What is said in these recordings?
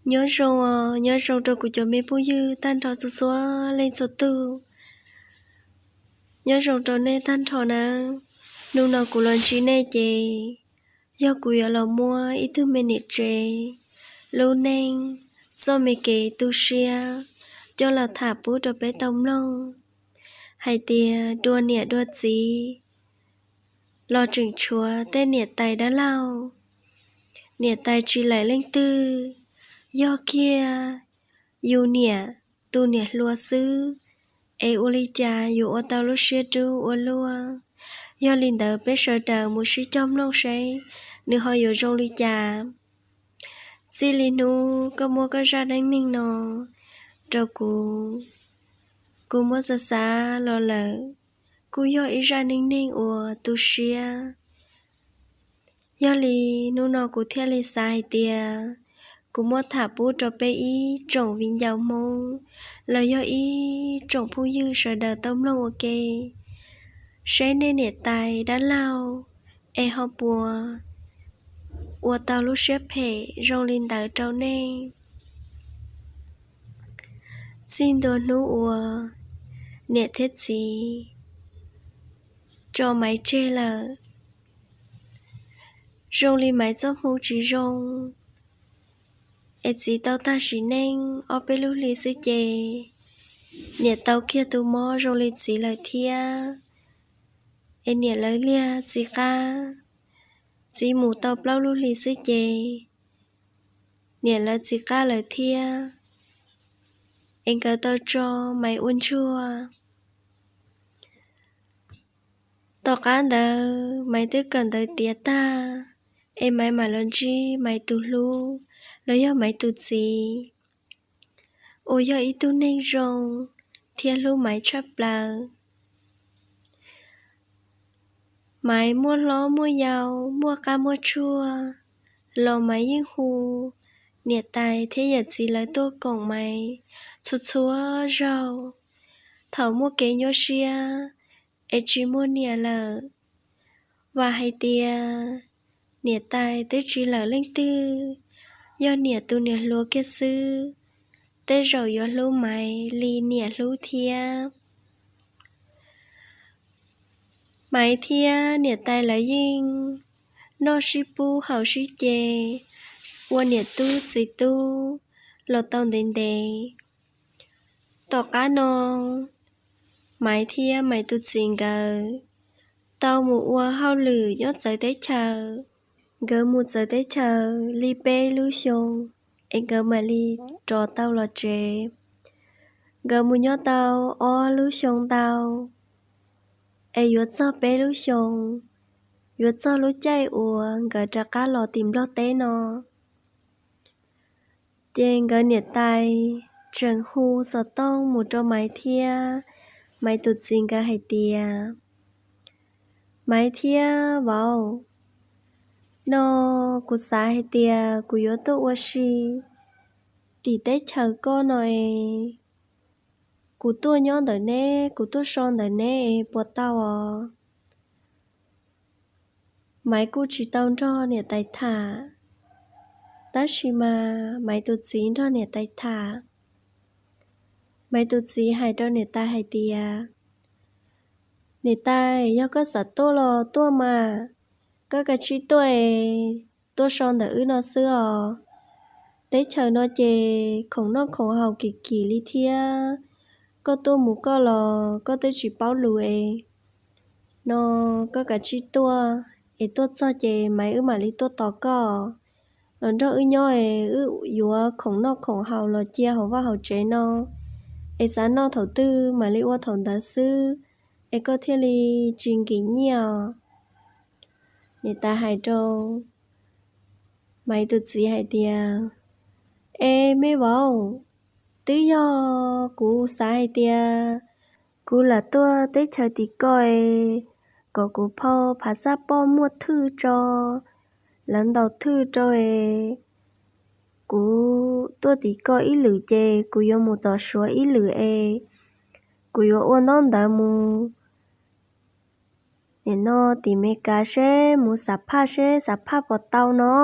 Nyob zoo os, nyob zoo rau kuv cov me phooj ywg tag nrho txhua txhua leej txhua tug. Nyob zoo rau nej tag nrho nawb. Hnub no kuv los ntsib nej ces yog kuv yuav los muab ib tug me niam tsev lub neej, txoj me kev tu siab coj los tham pub rau peb tau mloog hais tias dua niam dua txiv los tseem tshuav tej niam tais dab laug, niam tais tsis lawm leej twg, yog kiag yus niam tus niam hluas xwb, es ua li cas yuav ua tau lub siab dub ua luaj. Yog li ntawd peb sawv daws mus sib cog mloog seb nws ho yuav zoo li cas. Txij li hnub koj muab koj zaj neej neeg no rau kuv, kuv muab xav xav los lawm, kuj yog ib zaj neej neeg uas tu siab. Yog li hnub no kuv thiaj li xav hais tias kuv muab tham pub rau peb ib tsoom viv ncaus Hmoob los yog ib tsoom phooj ywg sawv daws tau mloog ua ke, seb nej niam tais dab laug es ho puas ua tau lub siab phem zoo li ntawd rau nej. Txij ntua hnub uas niam thiab txiv tso Maiv tseg lawm, zoo li Maiv txoj hmoo tsis zoo, es txiv tau tag sim neej ob peb lub hli xwb ces niam tau kiag tus mob zoo li txiv lawm thiab. Es niam lawv liag txiv qab, txiv mus tau plaub lub hli xwb ces niam lawv txiv qab lawm thiab. Es nkawd tau tso Maiv ua ntsuag. Tom qab ntawd Maiv twb kawm ntawv tiav tag, es Maiv mam los ntsib Maiv tus hlub los yog Maiv tus txiv, uas yog ib tug neeg zoo thiab hlub Maiv tshaj plaws. Maiv muaj hlob muaj yau, muaj qab muaj tshuaj los Maiv yeej hu niam tais thiab yawm txiv lawv tuaj koom Maiv txhua txhua zaug. Thaum muaj kev nyuaj siab es tsis muaj niam lawm, vam hais tias niam tais twb tsis lawm leej twg, yog niam tus niam hluas kiag xwb, tej zaum yuav hlub Maiv li niam hlub thiab. Maiv thiab niam tais lawv yeej noj sib pub haus sib ce, ua niam tub txiv tub los tau ntev ntev. Tom qab no Maiv thiab Maiv tus txiv nkawd tau mus ua hauj lwm nyob txawv teb chaws. Nkawd mus txawv teb chaws li peb lub xyoo, es nkawd mam li rov tau los tsev. Nkawd mus nyob tau ob lub xyoo ntau, es yuav txog peb lub xyoo, yuav txog lub caij uas nkawd rov qab los tim Nplog teb no, ces nkawd niam tais tseem hu xov tooj mus rau Maiv thiab Maiv tus txiv nkawd hais tias, Maiv thiab vauv, no kuv xav hais tias kuv yuav tuaj ua si tim teb chaws koj no es, kuv tuaj nyob ntawm neb, kuv tuaj so ntawm neb es puas tau os? Maiv kuj tsis tau nrog niam tais tham, tab sis mas Maiv tus txiv nrog niam tais tham. Maiv tus txiv hais rau niam tais hais tias, Niam tais, yog koj xav tuaj los tuaj mas, koj kav tsij tuaj es tuaj so ntawm wb no xwb os. Teb chaws no ces khoom noj khoom haus kim kim li thiab, koj tuaj mus koj los koj twb tsis paub lus es, no koj kav tsij tuaj, es tuaj txog ces Maiv wb mam li tuaj tos koj. Los nrog wb nyob es wb yuav khoom noj khoom haus los cia hauv vaj hauv tsev no, es xav noj thaum twg mam li ua thaum ntawd xwb, es koj thiaj li tsis nkim nyiaj os. Niam tais hais rau Maiv tus txiv hais tias, Es me vauv, twb yog kuv xav hais tias kuv lam tuaj teb chaws tim koj es kom kuv phau phav xaj poj muaj thwj tso, lawv ntaus thwj rau es kuv tuaj tim koj ib lwm ces kuv yuav mus tom Suav ib lwm es kuv yuav ua ntaub ntawv mus nim no tim Meskas seb mus xam phaj seb xam phaj puas tau no.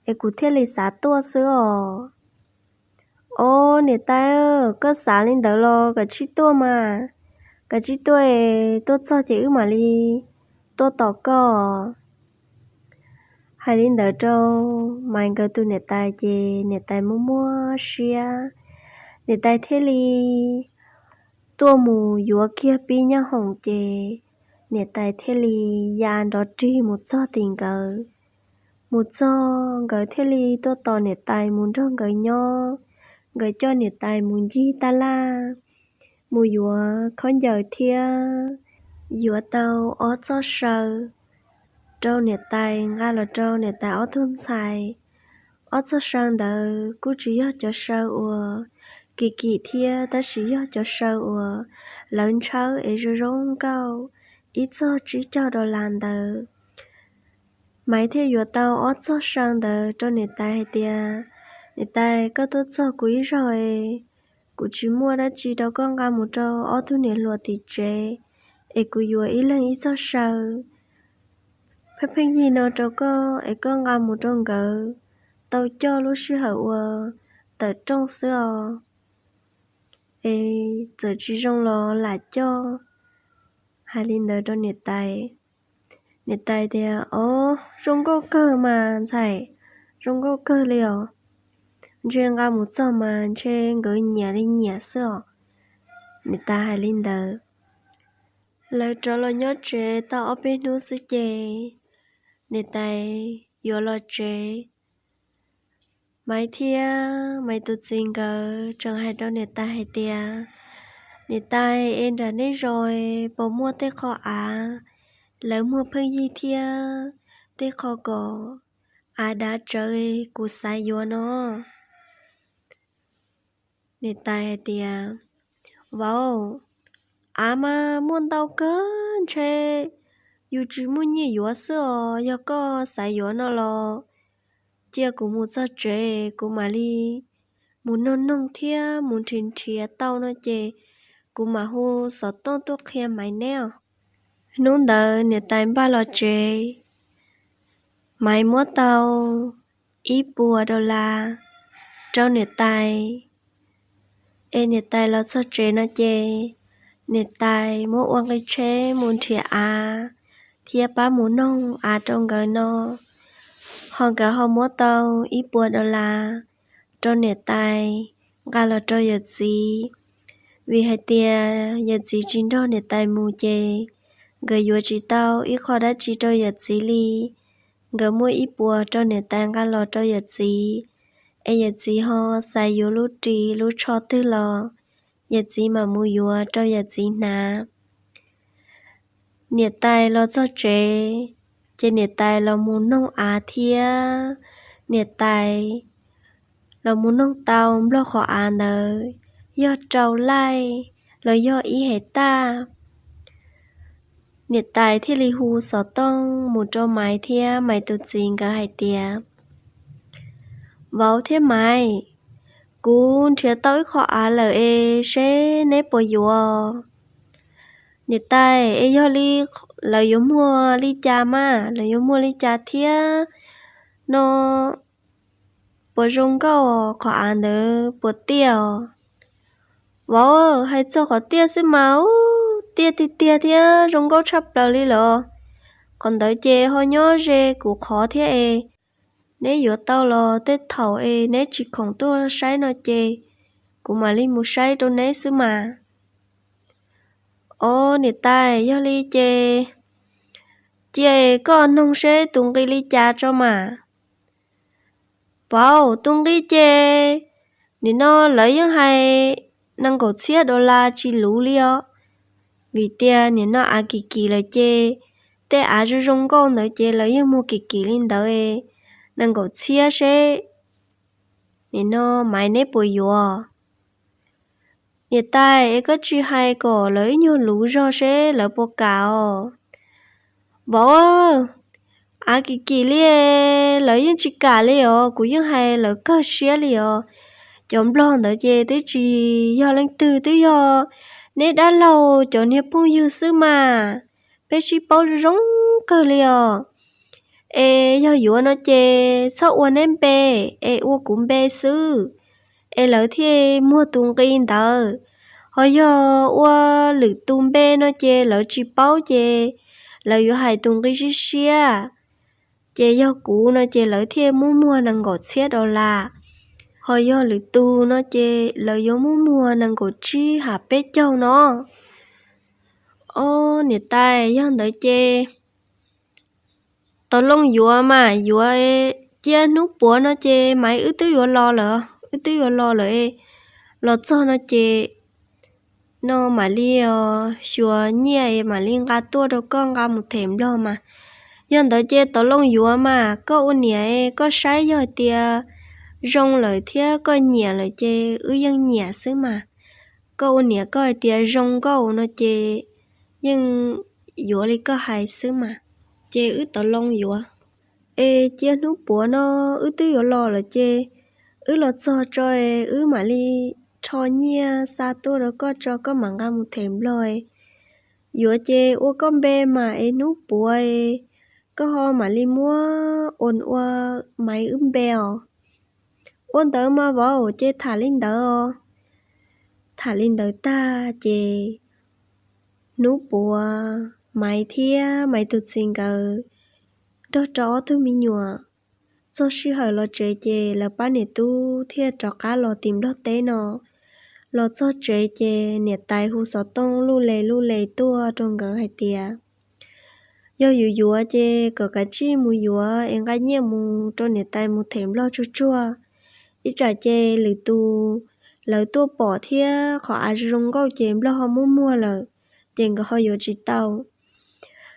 es kuv thiaj li xav tuaj xwb os. Ob, niam tais, koj xav li ntawd los koj tsij tuaj mas, koj tsij tuaj es tuaj txog ces wb mam li tuaj tos koj. Hais li ntawd rau Maiv nkawd tus niam tais ces niam tais muaj muaj siab, niam tais thiaj li tuaj mus yuav kiag pib nyoob hoom ces niam tais thiaj li ya nrov rig mus txog tim nkawd. Mus txog nkawd thiaj li tuaj tos niam tais mus nrog nkawd nyob, nkawd coj niam tais mus ncig taj laj, mus yuav khaub ncaws thiab yuav tau ob txoj saw rau niam tais nqa los rau niam tais ob tug ntxhais. Ob txoj saw ntawd kuj tsis yog cov saw uas kim kim thiab, tab sis yog cov saw uas lawv ntshawb es zoo zoo nkauj, ib txoj tsib caug dollar ntawd. Maiv thiaj yuav tau ob txoj saw ntawd rau niam tais hais tias, niam tais, koj tuaj txog kuv ib zaug es kuv tsis muaj dab tsi rau koj nqa mus rau ob tug niam hluas tim tsev, es kuv yuav ib leeg ib txoj saw pheej pheej yig no rau koj es koj nqa mus rau nkawd tau coj lub sij hawm uas tawm rooj xwb os, es txawm tsis zoo los lam coj. Hais li ntawd rau niam tais. Niam tais tias, ob, zoo nkauj kawg mas ntxhais, zoo nkauj kawg li os. Ntshe nqa mus txog mas ntshe nkawd nyiam li nyiam xwb os. Niam tais hais li ntawd. Lawv rov los nyob tsev tau ob peb hnub xwb ces niam tais yuav los tsev. Maiv thiab Maiv tus txiv nkawd tseem hais rau niam tais hais tias, niam tais, es nram nej zos puas muaj tej qho av lawv muag pheej yig thiab tej qho kom av dav tsawv, kuv xav yuav no. Niam tais hais tias, vauv, av mas muaj ntau kawg, ntshe yus tsis muaj nyiaj yuav xwb os. Yog koj xav yuav no los cia kuv mus txog tsev kuv mam li mus noog noog thiab mus nrhiav nrhiav tau no ces kuv mam hu xov tooj tuaj qhia Maiv neb os. Hnub ntawd niam tais npaj los tsev, Maiv muab tau ib puas dollar rau niam tais. Es niam tais los txog tsev no ces niam tais muab ua nqi tsheb mus nrhiav av thiab pab mus noog av rau nkawd no. Ho nkawd ho muab tau ib puas dollar rau niam tais nqa los rau yawm txiv, vim hais tias yawm txiv tsis nrog niam tais mus ces nkawd yuav tsis tau ib qho dab tsi rau yawm txiv li. Nkawd muab ib puas rau niam tais nqa los rau yawm txiv, es yawm txiv ho xav yuav lub ris lub tsho twg los yawm txiv mam mus yuav rau yawm txiv hnav. Niam tais los txog tsev, ces niam tais los mus noog av thiab. Niam tais los mus noog tau nplog qhov av ntawd yog rau laij los yog ib hev taj. Niam tais thiaj li hu xov tooj mus rau Maiv thiab Maiv tus txiv nkawd hais tias, vauv thiab Maiv, kuv nrhiav tau ib qho av lawm es seb neb puas yuav. Niam tais, es yog li lawv yuav muag li cas mas, lawv yuav muag li cas thiab no? Puas zoo nkauj, qhov av ntawd puas tiaj os? Vauv, hais txog qhov tiaj xwb mas, tiaj tiag tiag thiab zoo nkauj tshaj plaws li los. Qhov ntawd ces ho nyob ze kuv qhov thiab es, neb yuav tau los tej thaum es neb tsis khoom tuaj saib no ces kuv mam li mus saib rau neb xwb mas. Os niam tais, yog li ces cia koj noog seb tus nqi li cas tso mas. Vauv, tus nqi ces nim no lawv yeej hais nees nkaum txhiab dollar tsis luv li os. Vim tias nim no av kim kim lawm ces tej av zoo zoo nkauj ntawd ces lawv yeej muag kim kim li ntawd, nees nkaum txhiab seb nim no Maiv neb puas yuav? Niam tais, es koj tsis hais kom lawv ib nyuag luv zog seb lawv puas kam os? Vauv, av kim kim li, lawv yeej tsis kam li os, kuv yeej hais lawv kawg siab li os. Cov nplog ntawd ces twb tsis yog leej twg, twb yog neb dab laug cov niag phooj ywg xwb mas, peb sib paub zoo zoo kawg li os. Es yog yuav no ces txhob ua neb npe, es ua kuv npe xwb, es lawv thiaj muag tus nqi ntawd. Ho yog ua lwm tus npe no ces lawv tsis paub ces lawv yuav hais tus nqi siab siab. Ces yog kuv no ces lawv thiaj muab muag nees nkaum txhiab dollar. Ho yog lwm tus no ces lawv yuav muab muag nees nkaum tsib ham peb caug no. Ob niam tais, yog ntawd ces tau loo yuav mas yuav, cia hnub puav no ces mas wb twb yuav los lawm, wb twb yuav los lawm. Los txog no ces no mam li xyuas nyiaj mam li nqa tuaj rau koj nqa mus them nplog mas. Yog ntawd ces tau loo yuav mas koj ua niam, koj saib yog tias zoo lawm thiab koj nyiam lawm ces wb yeej nyiam xwb mas. Koj ua niam koj hais tias zoo nkauj no ces yeej yuav li koj hais xwb mas. Ces wb tau loo yuav. Es cia hnub puav no wb twb yuav los lawm ces wb los txog tso, wb mam li rho nyiaj xa tuaj rau koj tso koj mam nqa mus them nplog. Yuav ces ua koj npe mas es hnub puav koj ho mam li muab ua ua Maiv wb npe os. Ua ntawd mas vauv, ces tham li ntawd os. Tham li ntawd tag ces hnub puav Maiv thiab Maiv tus txiv nkawd nrog rau ob tug me nyuam txog sij hawm los tsev ces lawv pab niam tub thiaj rov qab los tim nplog teb no. Los txog tsev ces niam tais hu xov tooj luj le luj le tuaj rau nkawd hais tias yog yuav yuav ces kom kav tsij mus yuav es nqa nyiaj mus rau niam tais mus them nplog tsuag tsuag. Ib tsam ces lwm tus lawv tuaj pom thiab qhov av zoo nkauj ces nplog ho muab muag lawm, ces nkawd ho yuav tsis tau.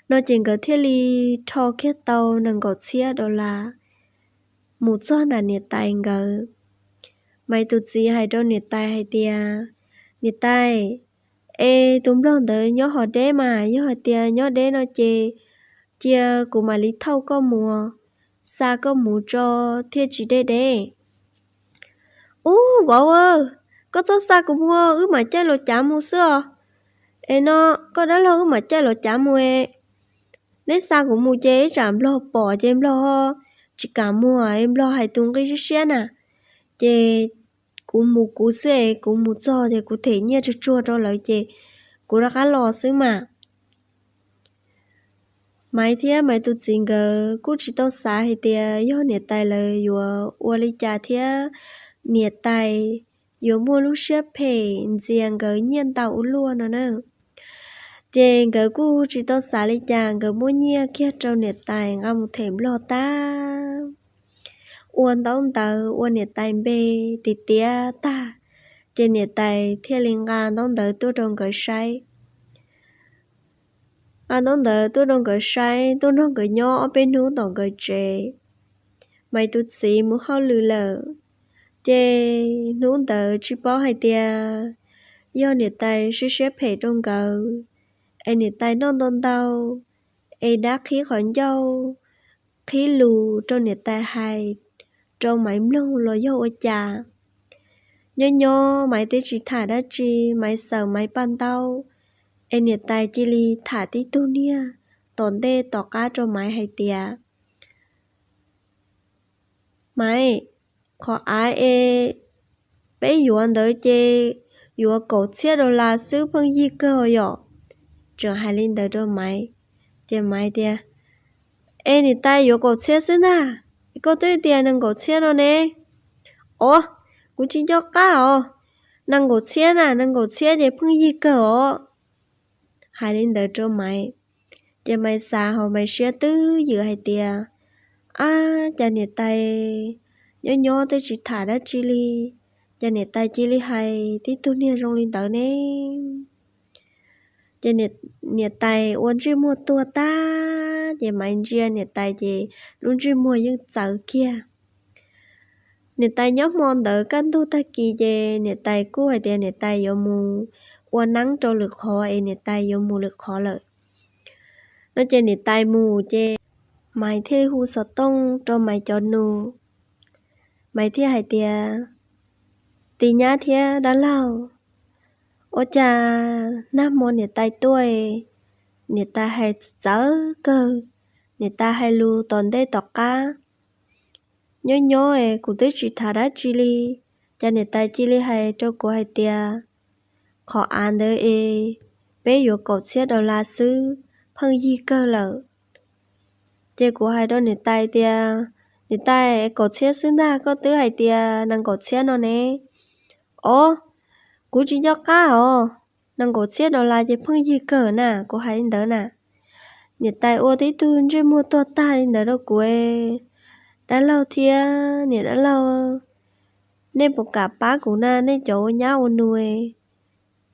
No ces nkawd thiaj li rho kiag tau nees nkaum txhiab dollar mus txog nram niam tais nkawd. Maiv tus txiv hais rau niam tais hais tias, Niam tais, es tus nplog ntawd nyob ho deb mas, yog hais tias nyob deb no ces cia kuv mam li thauj koj mus, xa koj mus tso thiaj tsis deb deb. Ub vauv, koj txhob xa kuv mus, wb mam caij los cav mus xwb os. Es no, koj dab laug, wb mam caij los cav mus es neb xa kuv mus ces ib tsam nplog pom ces nplog tsis kam muag es nplog hais tus nqi siab siab na. Ces kuv mus kuv xwb es kuv mus txog ces kuv them nyiaj tsuag tsuag rau lawv ces kuv rov qab los xwb mas. Maiv thiab Maiv tus txiv nkawd kuj tsis tau xav hais tias yog niam tais lawv yuav ua li cas thiab niam tais yuav muaj lub siab phem ntxias nkawd nyiaj ntau ua luaj no na. Ces nkawd kuj tsis tau xav li cas, nkawd muab nyiaj kiag rau niam tais nqa mus them nplog tag, ua ntaub ntawv ua niam tais npe tiag tiag tag, ces niam tais thiaj li nqa ntaub ntawv tuaj rau nkawd saib. Nqa ntaub ntawv tuaj rau nkawd saib, tuaj nrog nkawd nyob ob peb hnub tom nkawd tsev. Maiv tus txiv mus hauj lwm lawm, ces hnub ntawd tsis paub hais tias yog niam tais siab siab phem rau nkawd, es niam tais noj ntau ntau, es dab qhib qhov ncauj, qhib lus rau niam tais hais rau Maiv mloog los yog ua cas. Nyob nyob Maiv twb tsis tham dab tsi, Maiv xaws Maiv paj ntaub, es niam tais cia li tham tib tug niag tom ntej tom qab rau Maiv hais tias, Maiv, qhov av es peb yuav ntawd ces yuav kaum txhiab dollar xwb pheej yig kawg yom. Tseem hais li ntawd rau Maiv, ces Maiv tias, Es niam tais, yuav kaum txhiab xwb ntag, koj twb tias nees nkaum txhiab no ne. Os, kuv tsis nco qab os, nees nkaum txhiab na, nees nkaum txhiab ces pheej yig kawg os. Hais li ntawd rau Maiv, ces Maiv xav hauv Maiv siab twb ywm hais tias, Ab, cas niam tais nyob nyob twb tsis tham dab tsi li, cas niam tais cia li hais tib tug niag zoo li ntawd ne? Ces niam tais ua ntsej muag tuag tag, ces Maiv ntsia niam tais ces lub ntsej muag yeej txawv kiag. Niam tais nyob hmo ntawd kaj ntug tag kis ces niam tais kuj hais tias niam tais yuav mus ua neeb rau lwm qhov es niam tais yuav mus lwm qhov lawm. No ces niam tais mus ces Maiv thiaj hu xov tooj rau Maiv cov nus. Maiv thiaj hais tias, Tis nyab thiab dab laug, ua cas nag hmo niam tais tuaj, niam tais hais txawv kawg, niam tais hais lus tom ntej tom qab. Nyob nyob es kuv twb tsis tham dab tsi li, ces niam tais cia li hais rau kuv hais tias, qhov av ntawd es peb yuav kaum txhiab dollar xwb, pheej yig kawg lawm. Ces kuv hais rau niam tais tias, niam tais, kaum txhiab xwb ntag koj twb hais tias nees nkaum txhiab no ne. Os, kuv tsis nco qab os, nees nkaum txhiab dollar ces pheej yig kawg na, kuv hais li ntawd na. Niam tais ua tib tug ntsej muag tuag tag li ntawd rau kuv. Dab laug thiab niam dab laug, nej puas kam pab kuv na, nej cov ua nyab ua nus,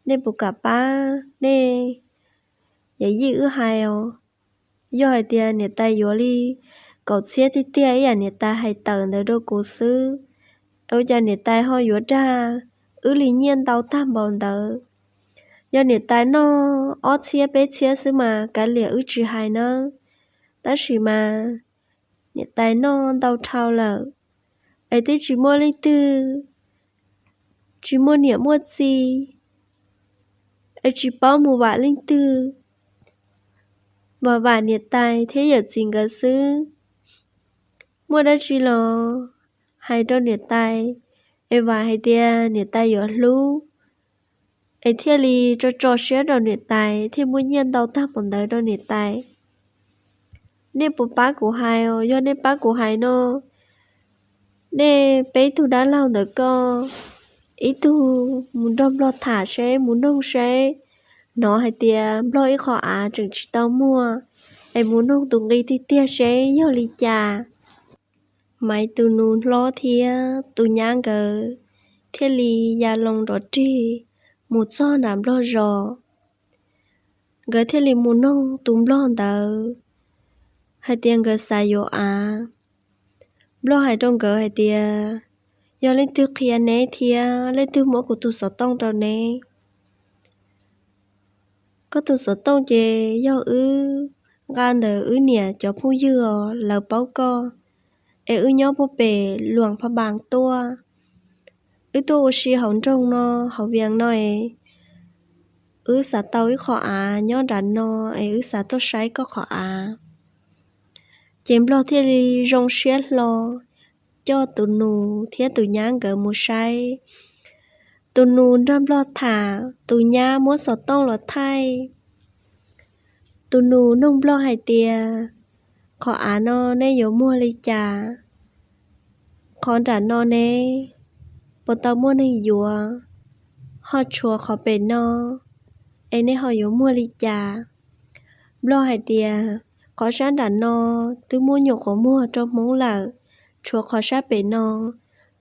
nej puas kam pab nej yawm yij wb hais os? Yog hais tias niam tais yuav li kaum txhiab tiag tiag ib yam niam tais hais tawm ntawd rau kuv xwb, ua cas niam tais ho yuav dag wb li nyiaj ntau tag npaum ntawd? Yog niam tais noj ob txhiab peb txhiab xwb mas kav liam wb tsis hais nawb, tab sis mas niam tais noj ntau dhau lawm, es twb tsis muaj leej twg, tsis muaj niam muaj txiv, es tsis paub mus vam leej twg, vam vam niam tais thiab yawm txiv nkawd xwb. Muaj dab tsi los hais rau niam tais, es vam hais tias niam tais yuav hlub, es thiaj li tso tso siab rau niam tais thiaj muaj nyiaj ntau tag npaum ntawd rau niam tais. Nej puas pab kuv hais os? Yog nej pab kuv hais no, nej peb tug dab laug ntawd koj, ib tug mus nrog nplog tham seb, mus noog seb, hnov hais tias nplog ib qho av tseem tsis tau muag, es mus noog tus nqi tiag tiag seb yog li cas. Maiv tus nus hlob thiab tus nyab nkawd thiaj li ya loo nrov rig mus txog nram nplog zos. Nkawd thiaj li mus noog tus nplog ntawd hais tias nkawd xav yuav av. Nplog hais rau nkawd hais tias, yog leej twg qhia neb thiab leej twg muab kuv tus xov tooj rau neb? Koj tus xov tooj ces yog wb nqa ntawm wb niam cov phooj ywg os, lawv paub koj, es wb nyob puag pem Luam Phaj Npas tuaj. Wb tuaj ua si hauv nroog no, hauv Vias no es wb xav tau ib qho av nyob nram no, es wb xav tuaj saib koj qhov av. Ces nplog thiaj li zoo siab hlo coj tus nus thiab tus nyab nkawd mus saib. Tus nus nrog nplog tham, tus nyab muab xov tooj los thaij. Tus nus noog nplog hais tias, qhov av no neb yuav muag li cas? Qhov nram no ne, puas tau muaj neeg yuav? Ho tshuav qhov pem no, es nej ho yuav muag li cas? Nplog hais tias, qhov sab nram no twb muab nyuam qhuav muag rau Hmoob lawm, tshuav qhov sab pem no,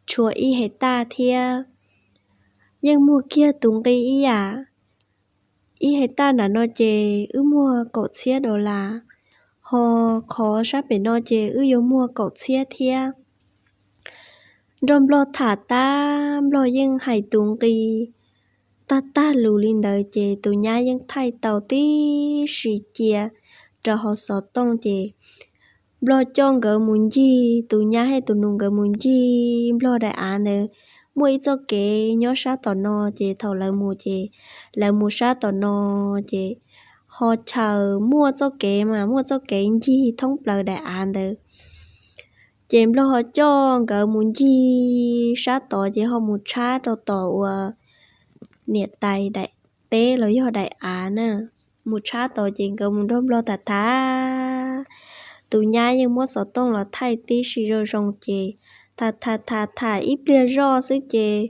tshuav ib hev taj thiab, yeej muag kiag tus nqi ib yam. Ib hev taj nram no ces wb muag kaum txhiab dollar, ho qhov sab pem no ces wb yuav muag kaum txhiab thiab. Nrog nplog tham tag, nplog yeej hais tus nqi tag tag lus li ntawd ces tus nyab yeej thaij tau tib si cia rau hauv xov tooj ces nplog coj nkawd mus ncig, tus nyab thiab tus nus nkawd mus ncig nplog daim av ntawd. Muaj ib txoj kev nyob sab tom no ces thaum lawv mus ces lawv mus sab tom no ces ho chaws muaj txoj kev mas muaj txoj kev ncig thoob plaws daim av ntawd. Ces nplog ho coj nkawd mus ncig sab tod ces ho mus tshab rau tom uas niam tais daim teb los yog daim av na. Mus tshab tod ces nkawd mus nrog nplog tham tham, tus nyab yeej muab xov tooj los thaij tib si zoo zoo ces tham tham tham tham ib pliag zoj xwb ces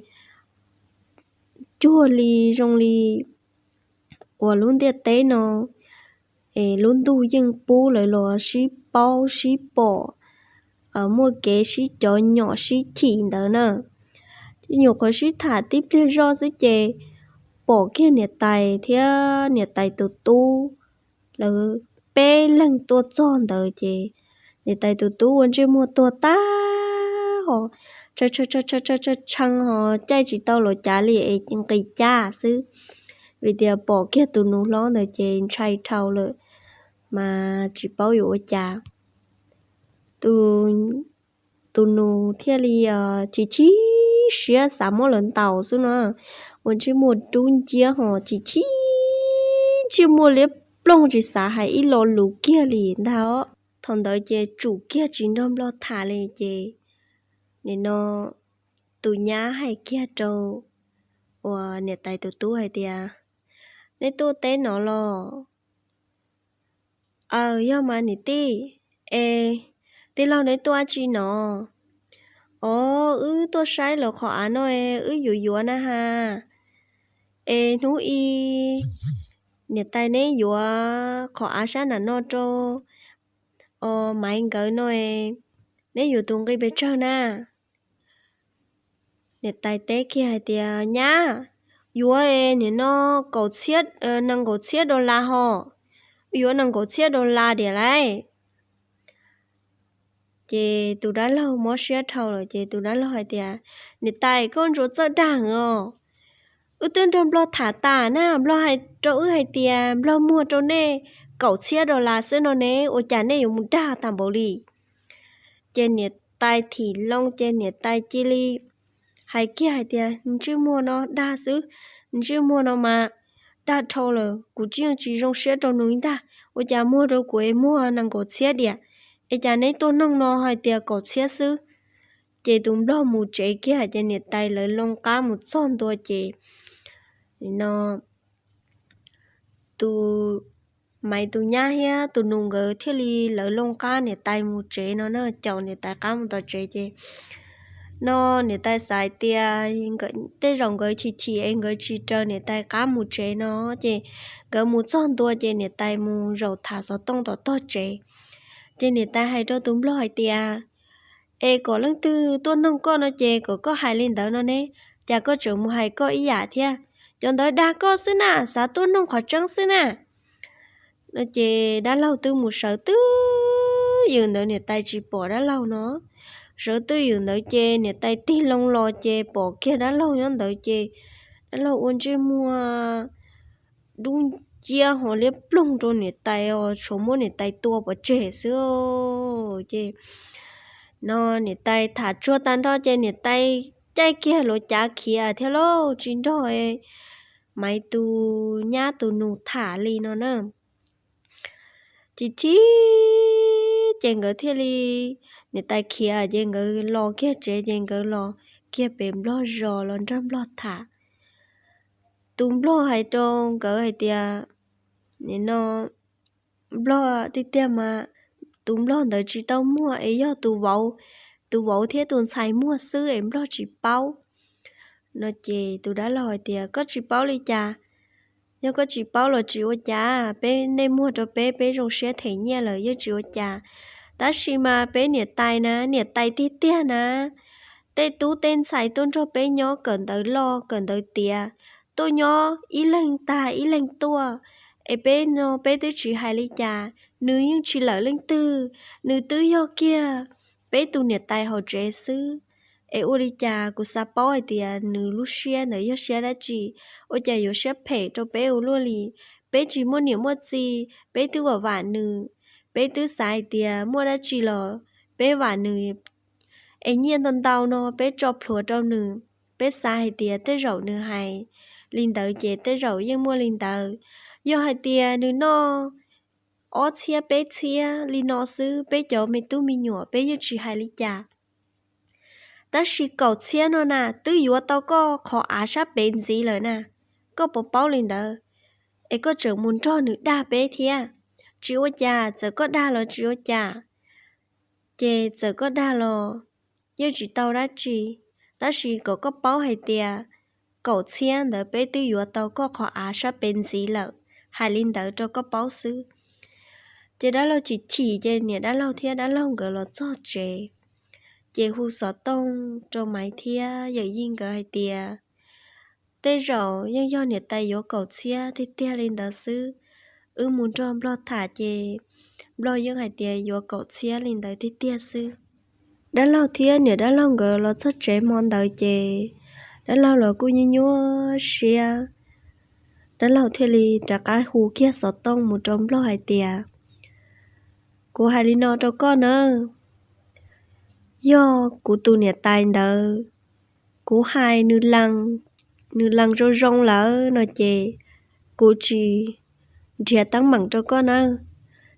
cuag li zoo li uas lub ntiaj teb no es lub ntuj yeej pub lawv los sib paub sib pom, muaj kev sib cov nyom sib chim ntawd na. Nyuam qhuav sib tham tib pliag zoj xwb ces pom kiag niam tais thiab niam tais tus tub, lawv peb leeg tuaj txog ntawd ces niam tais tus tub ua ntsej muag tuag tag ho, tshee ho caij tsis tau los cav li es nqis caj xwb, vim tias pom kiag tus nus hlob ntawd ces ntshai dhau lawm mas tsis paub yuav ua cas. Tus nus thiaj li chim chim siab xav muab lawv ntaus xwb no, ua ntsej muag dub nciab ho chim chim ntsej muag liab ploog tsis xav hais ib lo lus kiag li ntag os. Thaum ntawd ces tsum kiag tsis nrog nplog tham li ces nim no tus nyab hais kiag rau uas niam tais tus tub hais tias, Neb tuaj teb no los? Aw, yog mas niam tij. Es tij laug neb tuaj dab tsi no? Os, wb tuaj saib lawv qhov av no es wb yuav yuav na has. Es hnub i niam tais neb yuav qhov av sab nram no rau Maiv nkawd no, neb yuav tus nqi pes tsawg na? Niam tais teb kiag hais tias, Nyab, yuav es nim no kaum txhiab, nees nkaum txhiab dollar hos. Yuav nees nkaum txhiab dollar tiag lauj. Ces tus dab laug mob siab dhau lawm ces tus dab laug hais tias, Niam tais, koj ntsuas txawj dag os. Wb twb nrog nplog tham tas na, nplog hais rau wb hais tias nplog muag rau nej kaum txhiab dollar xwb no ne, ua cas nej yuav mus dag tas npaum li? Ces niam tais thim loo ces niam tais cia li hais kiag hais tias, Ntsej muag no dag xwb, ntsej muag no mas dag dhau lawm, kuv tsis yeej tsis zoo siab rau nws ntag. Ua cas muag rau kuv es muag nees nkaum txhiab diam, es cas neb tuaj noog no hais tias kaum txhiab xwb? Ces tus nplog mus tsev kiag ces niam tais lawv loo qab mus txog ntua ces no tus Maiv tus nyab thiab tus nus nkawd thiaj li lawv loo qab niam tais mus tsev no na, caum niam tais qab mus tom tsev ces no niam tais xav hais tias tej zaum nkawd chim chim es nkawd tsis raws niam tais qab mus tsev no ces nkawd mus txog ntua ces niam tais mus zaum tham xov tooj tom tog tsev. Ces niam tais hais rau tus nplog hais tias, Es kom leej twg tuaj noog koj no ces kom koj hais li ntawd no ne, cas koj tseem mus hais koj ib yam thiab? Cov ntawd dag koj xwb na, xav tuaj noog qhov tseeb xwb na. No ces dab laug twb mus sawv twj ywm ntawd niam tais tsis pom dab laug no. Sawv twj ywm ntawd ces niam tais tig loo los ces pom kiag dab laug nyob ntawd ces dab laug ua ntsej muag dub nciab ho liab ploog rau niam tais os, tshuav muab niam tais tua pov tseg xwb. Ces no niam tais tham tsuag tag nrho ces niam tais caij kiag luav cav khiav thiab lauj, tsis nrog Maiv tus nyab tus nus tham li no na. Ces thib ces nkawd thiaj li, niam tais khiav ces nkawd los kiag tsev ces nkawd los kiag pem nplog zos los nrog nplog tham. Tus nplog hais rau nkawd hais tias, no nplog tiag tiag mas tus nplog ntawd tsis tau muag es yog tus vauv, tus vauv thiab tus ntxhais muag xwb es nplog tsis paub. No ces tus dab laug hais tias, Koj tsis paub li cas? Yog koj tsis paub los tsis ua cas, peb, nej muag rau peb, peb zoo siab them nyiaj lawm yeej tsis ua cas. Tab sis mas peb niam tais na, niam tais tiag tiag na, tej tub tej ntxhais tuaj nrog peb nyob kawm ntawv loj kawm ntawv tiav, tuaj nyob ib leeg tag ib leeg tuaj, es peb no peb twb tsis hais li cas, nws yeej tsis lawm leej twg, nws twb yog kiag peb tus niam tais hauv tsev xwb. Es ua li cas kuv xav paub hais tias nws lub siab ntawd yog siab dab tsi, ua cas yuav siab phem rau peb ua luaj li. Peb tsis muaj niam muaj txiv, peb twb vam vam nws, peb twb xav hais tias muaj dab tsi los peb vam nws, es nyiaj ntau ntau no peb tso plhuav rau nws, peb xav hais tias tej zaum nws hais li ntawd ces tej zaum yeej muaj li ntawd. Yog hais tias nws noj ob txhiab peb txhiab li no xwb, peb cov me tub me nyuam peb yeej tsis hais li cas. Tab sis kaum txhiab no na twb yuav tau koj qhov av sab pem ntxiv lawm na, koj puas paub li ntawd? Es koj tseem mus nrog nws dag peb thiab. Tsis ua cas, txawm koj dag los tsis ua cas, ces txawm koj dag los yeej tsis tau dab tsi, tab sis kom koj paub hais tias kaum txhiab ntawd peb twb yuav tau koj qhov av sab pem ntxiv lawm, hais li ntawd rau koj paub xwb. Ces dab laug chim chim ces niam dab laug thiab dab laug nkawd los txog tsev, ces hu xov tooj rau Maiv thiab yawm yij nkawd hais tias, Tej zaum yeej yog niam tais yuav kaum txhiab tiag tiag li ntawd xwb. Wb mus nrog nplog tham ces nplog yeej hais tias yuav kaum txhiab li ntawd tiag tiag xwb. Dab laug thiab niam dab laug nkawd los txog tsev hmo ntawd ces dab laug los kuj nyuaj nyuaj siab. Dab laug thiaj li rov qab hu kiag xov tooj mus rau nplog hais tias, Kuv hais li no rau koj nawb, yog kuv tus niam tais ntawd, kuv hais nws lees zoo zoo lawm no ces kuv tsis nrhiav teeb meem rau koj nawb.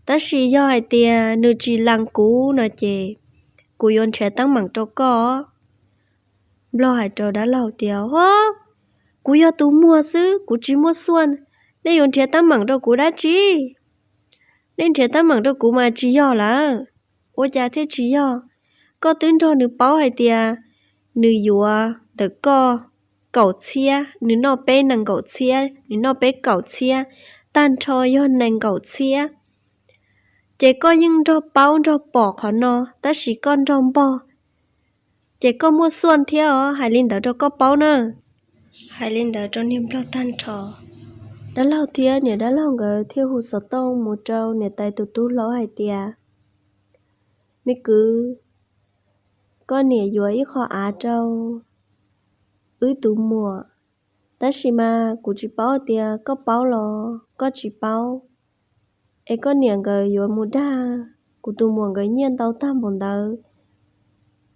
Tab sis yog hais tias nws tsis lees kuv no ces kuv yuav nrhiav teeb meem rau koj. Nplog hais rau dab laug tias, Ho, kuv yog tus muag xwb, kuv tsis muaj xuaj, nej yuav nrhiav teeb meem rau kuv dab tsi? Nej nrhiav teeb meem rau kuv mas tsis yog lawm. Ua cas thiaj tsis yog? Koj twb nrog nws paub hais tias nws yuav ntawm koj kaum txhiab, nws noj peb nees nkaum txhiab, nws noj peb kaum txhiab, tag nrho yog nees nkaum txhiab. Ces koj yeej nrog paub nrog pom qhov no, tab sis koj nrog npog, ces koj muaj xuaj thiab os, hais li ntawd rau koj paub na. Hais li ntawd rau niag nplog tag nrho, dab laug thiab niam dab laug nkawd thiaj hu xov tooj mus rau niam tais tus tub hlob hais tias, Me kwv, koj niam yuav ib qho av rau wb tus muam, tab sis mas kuv tsis paub tias koj paub los koj tsis paub. Es koj niam nkawd yuav mus dag kuv tus muam nkawd nyiaj ntau tag npaum ntawd,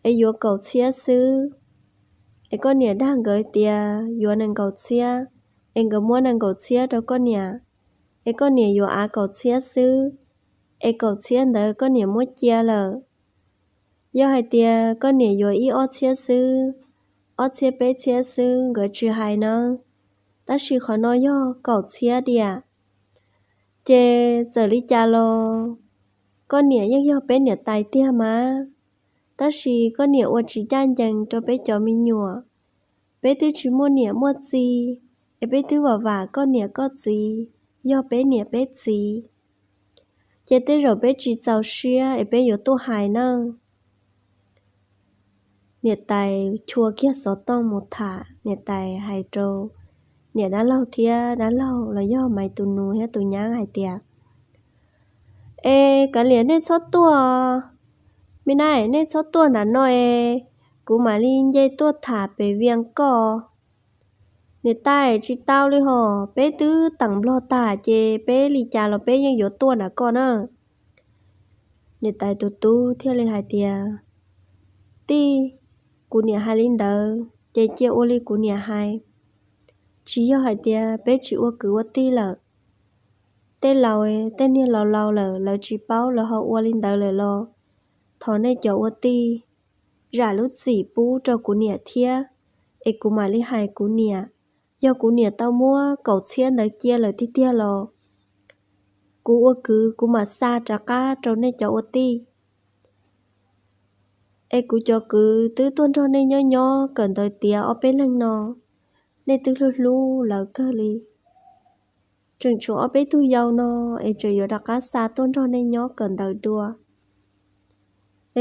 es yuav kaum txhiab xwb. Es koj niam dag nkawd tias yuav nees nkaum txhiab, es nkawd muab nees nkaum txhiab rau koj niam, es koj niam yuav av kaum txhiab xwb, es kaum txhiab ntawd koj niam muab cia lawm. Yog hais tias koj niam yuav ib ob txhiab xwb, ob txhiab peb txhiab xwb nkawd tsis hais nawb, tab sis qhov no yog kaum txhiab tiam. Ces txawm li cas los koj niam yeej yog peb niam tais tiag mas, tab sis koj niam ua tsis ncaj ncees rau peb cov me nyuam. Peb twb tsis muaj niam muaj txiv, es peb twb vam vam koj niam koj txiv, yog peb niam peb txiv, ces tej zaum peb tsis txaus siab es peb yuav tuaj hais nawb. Niam tais chua kiag xov tooj mus tham, niam tais hais rau niam dab laug thiab dab laug los yog Maiv tus nus thiab tus nyab hais tias, Es kav liam nej txhob tuaj, me nab, nej txhob tuaj nram no es kuv mam li nce tuaj tham pem Vias koj. Niam tais, tsis tau li hos, peb twb teem nplog tag ces peb li cas los peb yeej yuav tuaj nram koj na. Niam tais tus tub thiaj li hais tias, Tij, kuv niam hais li ntawd ces cia ua li kuv niam hais. Tsis yog hais tias peb tsis ua kwv ua tij lawm. Tej laus, tej niag laus laus lawm lawv tsis paub lawv ho ua li ntawd lawm los thov nej cov ua tij zam lub txim pub rau kuv niam thiab, es kuv mam li hais kuv niam. Yog kuv niam tau muab kaum txhiab ntawd cia lawm tiag tiag los kuv ua kwv kuv mam xa rov qab rau nej cov ua tij. Es kuv cov kwv twb tuaj nrog nej nyob nyob kawm ntawv tiav ob peb leeg no, nej twb hlub hlub lawv kawg li. Tseem tshuav ob peb tug yau no es tseem yuav rov qab xa tuaj nrog nej nyob kawm ntawv dua.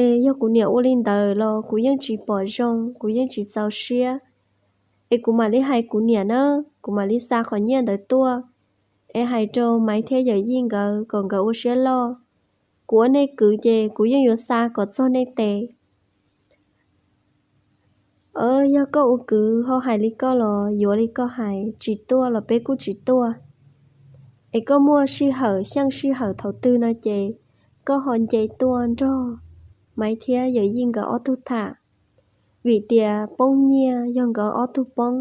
Es yog kuv niam ua li ntawd los kuv yeej tsis pom zoo, kuv yeej tsis txaus siab. Es kuv mam li hais kuv niam na, kuv mam li xa qhov nyiaj ntawd tuaj, es hais rau Maiv thiab Yawm Yij nkawd kom nkawd ua siab loj. Kuv ua nej kwv ces kuv yeej yuav xa kom txog nej tes. Yog koj ua kwv ho hais li koj los yuav li koj hais, tsis tuaj los peb kuj tsis tuaj. Es koj muaj sij hawm xyeej sij hawm thaum twg no ces koj ho nce tuaj nrog Maiv thiab Yawm Yij nkawd ob tug tham, vim tias poob nyiaj yog nkawd ob tug poob.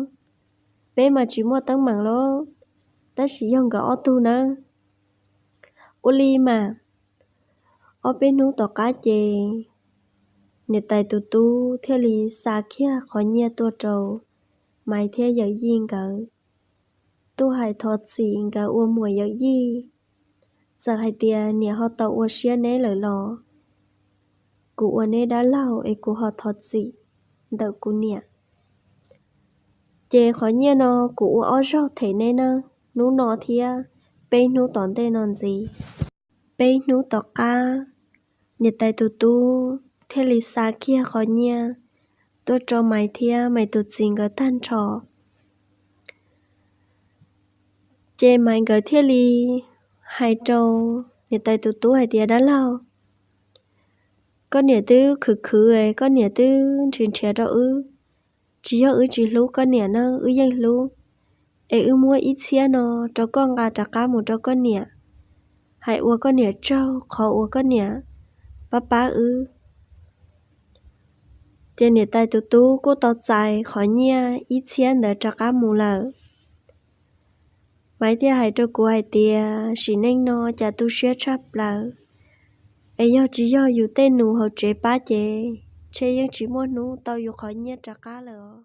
Peb mas tsis muaj teeb meem lawm, tab sis yog nkawd ob tug nawb. Ua li mas. Ob peb hnub tom qab ces niam tais tus tub thiaj li xa kiag qhov nyiaj tuaj rau Maiv thiab Yawm Yij nkawd, tuaj hais thov txim nkawd ua muam Yawm Yij. Txawm hais tias niam ho tau ua siab neb lawm los kuv ua neb dab laug es kuv ho thov txim ntawm kuv niam. Ces qhov nyiaj no kuv ua ob zaug them neb nawb, hnub no thiab peb hnub tom ntej no ntxiv. Peb hnub tom qab, niam tais tus tub thiaj li xa kiag qhov nyiaj tuaj rau Maiv thiab Maiv tus txiv nkawd tag nrho. Ces Maiv nkawd thiaj li hais rau niam tais tus tub hais tias, Dab laug, koj niam twb khwv khwv, koj niam twb nrhiav nrhiav rau wb. Tsis yog wb tsis hlub koj niam na, wb yeej hlub. Es wb muab ib txhiab no rau koj nqa rov qab mus rau koj niam, hais ua koj niam tsaug qhov uas koj niam pab pab wb. Ces niam tais tus tub kuj tau txais qhov nyiaj ib txhiab ntawd rov qab mus lawm. Maiv thiaj hais rau kuv hais tias sim neej no cas tu siab tshaj plaws, es yog tsis yog yus tej nus hauv tsev pab ces ntshe yeej tsis muaj hnub tau yus qhov nyiaj rov qab lawm.